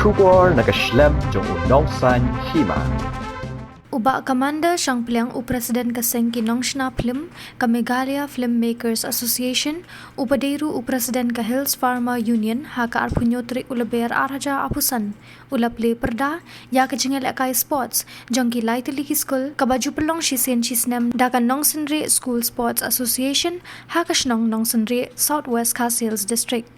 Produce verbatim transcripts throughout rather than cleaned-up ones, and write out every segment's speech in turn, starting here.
Khubor na ka shlem jong u Nongsaiñ Hima. U Bah Commander Shangpliang, u President ka seng ki nongshna phlim ka Meghalaya Filmmakers Association, u ba dei ruh u President ka Hills Farmer Union, ha ka arphew hynñiew tarik u Lber ar hajar arphew san, u la plie pyrda ïa ka jingïalehkai sports jong ki lai tylli ki skul, kaba ju pynlong shisien shisnem da ka Nongsynrieh School Sports Association, ha ka shnong Nongsynrieh, South West Khasi Hills District.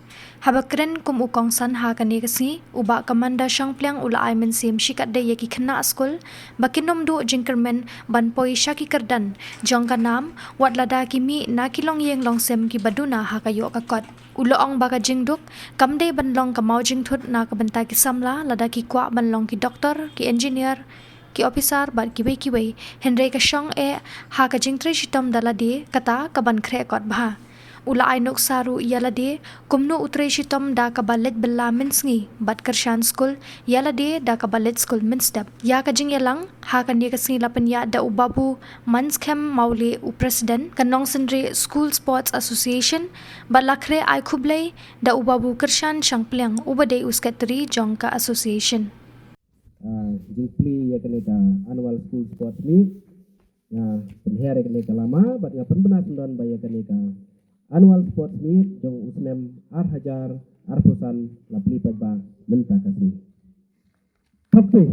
Haba kren kum u kongsan ha kane ka sngi, u Bah Commander Shangpliang u la ai mynsiem shikatdei ïa ki khynnah skul ba kin ym duh jingkyrmen ban poi sha ki kyrdan jong ka nam, wat lada ki mih na ki longïing longsem kiba duna ha ka ïoh ka kot. U la ong ba ka jingduk kam dei ban long ka mawjingthut na ka bynta ki samla, lada ki kwah ban long ki doktor, ki engineer, ki ophisar bad kiwei kiwei, hynrei ka shong eh ha ka jingtrei shitom da lade, kata kaban khreh kot bha. U la ai nuksa ruh ïa lade kumno u trei shitom da kaba leit bylla mynsngi bad kyrshan skul ïa lade da kaba leit skul mynstep. Ïa ka jingïalang ha kane ka sngi la pynïaid da u Babu Manskhem Mawlieh, u President ka Nongsynrieh School Sports Association, bad la khreh ai khublei da u Babu Kyrshan Shangpliang, u ba dei u Secretary jong ka Association. Ah, jingplie ïa kane ka Annual School Sports Meet, nga pynher ïa kane ka lama bad nga pynbna syndon ba ïa kane ka Annual Sports Meet jong u snem ar hajar arphew san la plie pat ba mynta ka sngi. Happy.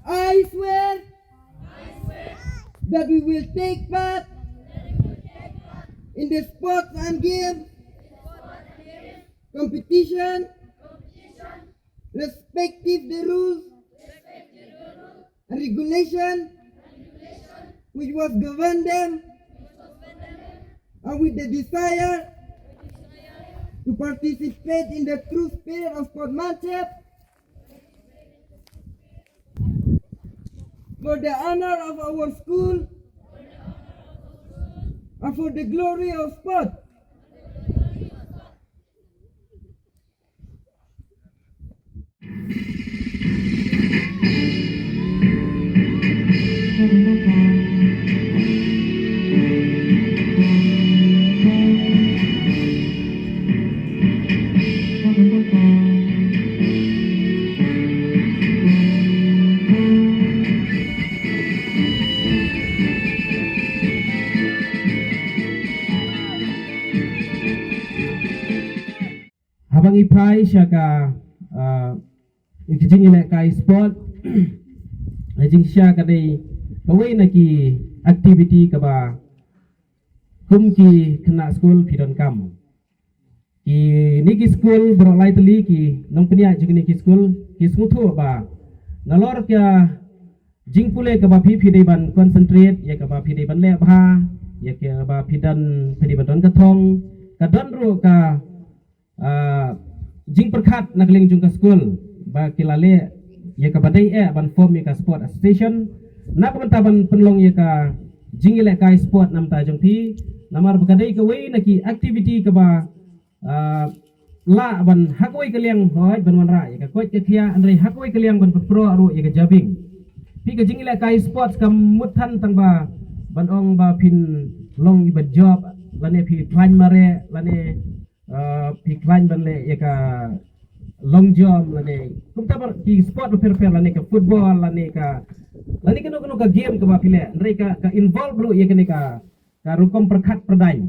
I swear that we will take part in the sports and games competition, respective the rules and regulation which was govern them, and with the desire to participate in the true spirit of sportsmanship for the honor of our school and for the glory of sport. Haba ngi phai sha ka, ah, ka jingïalehkai sport, ka jingshisha ka dei kawei na ki activity kaba kum ki khynnah skul phi donkam. Kine ki skul baroh lai tylli, ki nongpynïaid jong kine ki skul ki sngewthuh ba nalor ka jingpule kaba phi, phi dei ban concentrate ïa kaba phi dei ban leh bha, ïa kaba phi don, phi dei ban don ka thong, ka don ruh ka, ah, jingpyrkhat na ka liang jong ka skul ba ki la leh ïa kaba dei eh ban form ïa ka sport association na ka bynta ban pynlong ïa ka jingïalehkai sport na bynta jong phi, namar ba ka dei kawei na ki activity kaba, ah, lah ban ha kawei ka liang, hooid, ban wanrah ïa ka koit ka khiah, hynrei ha kawei ka liang ban pynproh ruh ïa ka jabieng. Phi, ka jingïalehkai sports kam mut than tang ba ban ong ba phin long iba jop, lane phi khlaiñ mareh, lane, ah, phi khlaiñ ban leh ïa ka long jump, lane kumta bha ki sport bapher bapher, lane ka football, lane ka, lane kano kano ka game kaba phi leh, hynrei ka, ka involve ruh ïa kane ka ka rukom pyrkhat pyrdaiñ,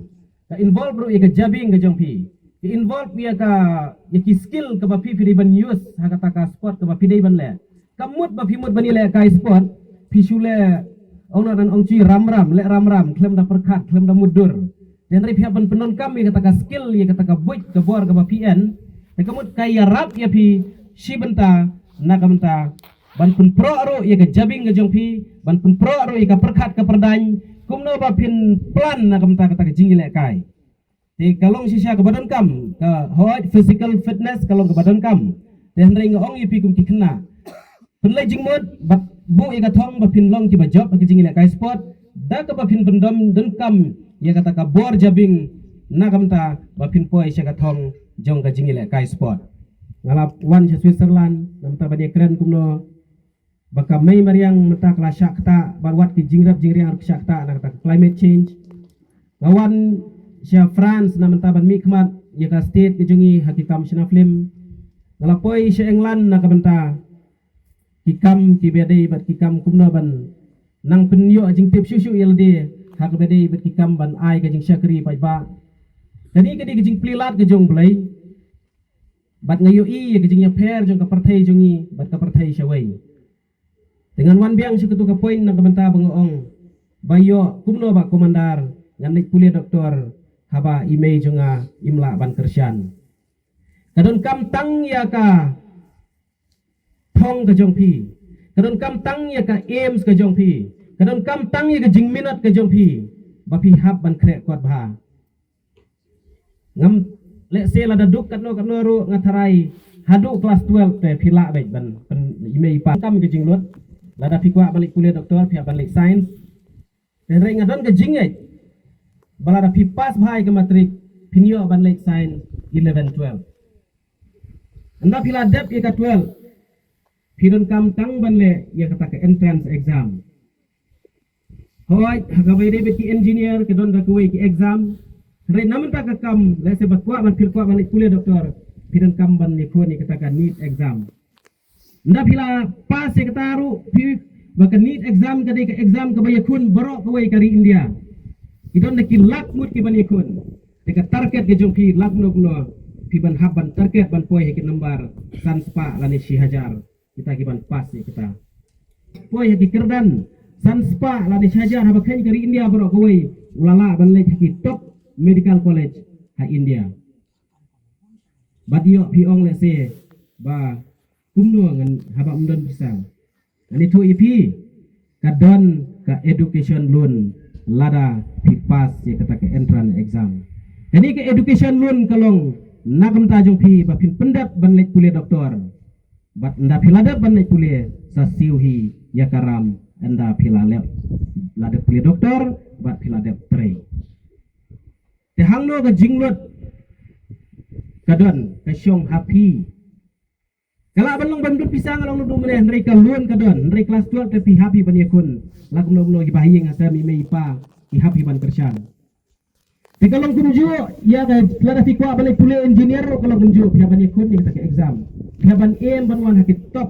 ka involve ruh ïa ka jabieng ka jong phi, ka involve ïa ka, ïa ki skill kaba phi, phi dei ban use ha kata ka sport kaba phi dei ban leh. Kam mut ba phi mut ban ïalehkai sport, phi shu leh, ong noh, ong shu ram ram, leh ram ram khlem da pyrkhat, khlem da mutdur. Te hynrei phi hap ban pyndonkam ïa kata ka skill, ïa kata ka buit ka bor kaba phi en, te ka mut ka ïarap ïa phi shi bynta na ka bynta ban pynproh ruh ïa ka jabieng ka jong phi, ban pynproh ruh ïa ka pyrkhat ka pyrdaiñ, kumno ba phin plan na ka bynta kata ka jingïalehkai. Te ka long shisha kaba donkam, ka, hooid, physical fitness ka long kaba donkam. Te hynrei nga ong ïa phi kum ki khynnah, pynleit jingmut bad buh ïa ka thong ba phin long kiba jop ha ka jingïalehkai sport, da kaba phin pyndom donkam ïa kata ka bor jabieng na ka bynta ba phin poi sha ka thong jong ka jingïalehkai sport. Nga la wan sha Switzerland na ka bynta ban ïakren kumno ba ka mei mariang mynta ka la shah kata, bad wat ki jingrep jingriang ruh ka shah kata na kata ka climate change. Nga wan sha France na mynta ban mih khmat ïa ka state ka jong ngi ha ki kam shna film. Nga la poi sha England na ka bynta ki kam ki ba dei bad ki kam kumno ban nang pynïoh jingtip shuh shuh ïa lade ha ka ba dei bad ki kam ban ai ka jingshakri paidbah. Kane ka dei ka jingplie lad ka jong U Blei. Bad nga ïohi ïa ka jingïapher jong ka pyrthei jong ngi bad ka pyrthei shawei. Te ngan wan biang sha katu ka point na ka bynta ba nga ong ba ïoh kumno ba commander ngan leit pule doktor haba i mei jong nga im lah ban kyrshan. Ka donkam tang ïa ka thong ka jong phi. Ka donkam tang ïa ka aims ka jong phi. Ka donkam tang ïa ka jingminot ka jong phi ba phi hap ban khreh kot bha. Ngam lehse lada duk katno katno ruh nga tharai haduh klas twelve te phi lah beit ban pyn i mei i pa kam ka jinglut. Lada phi kwah ban leit pule doktor phi hap ban leit science. Te hynrei nga don ka jingngeit ba lada phi pass bha ïa ka matrik phin ïoh ban leit science eleven twelve. Ynda phi la dep ïa ka twelve phi donkam tang ban leh ïa kata ka entrance exam. Hooid, ha kaba ïadei bad ki engineer ka don da kawei ki exam. Hynrei na mynta ka kam lehse ba kwah ban phi kwah ban leit pule doktor phi donkam ban ïakhun ïa kata ka NEET exam. Ynda phi la pass ïa kata ruh phi ba ka NEET exam ka dei ka exam kaba ïakhun baroh kawei ka ri India. Ki don da ki lak ngut ki ban ïakhun. Te ka target ka jong phi lak kumno kumno phi ban hap ban target ban poi ha ki nambar san spah lane shi hajar. Kita ki ban pass ïa kita. Poi ha ki kyrdan san spah lane shi hajar haba kheiñ ka ri India baroh kawei u la lah ban leit ha ki top medical college ha India. Bad ïoh phi ong lehse ba kumno ngan haba ym don pisa. Ngan ïathuh ïa phi ka don ka education loan lada phi pass ïa kata ka entrance exam. Kane ka education loan ka long na ka bynta jong phi ba phin pyndep ban leit pule doktor. Bad ynda phi la dep ban leit pule sa siew hi ïa ka ram ynda phi la lep la dep pule doktor bad phi la dep trei. Te hangno ka jinglut ka don ka shong ha phi. Ka lah ban long ban dut pisa nga long dut mane hynrei ka loan ka don hynrei klas twelve te phi hap hi ban ïakhun. La kumno kumno ki ba ha ïing ha sem i mei i pa ki hap hi ban kyrshan. Te ka long kumjuh ïa ka lada phi kwah ban leit pule engineer ruh ka long kumjuh phi hap ban ïakhun ïa kata ka exam. Phi hap ban aim ban wan ha ki top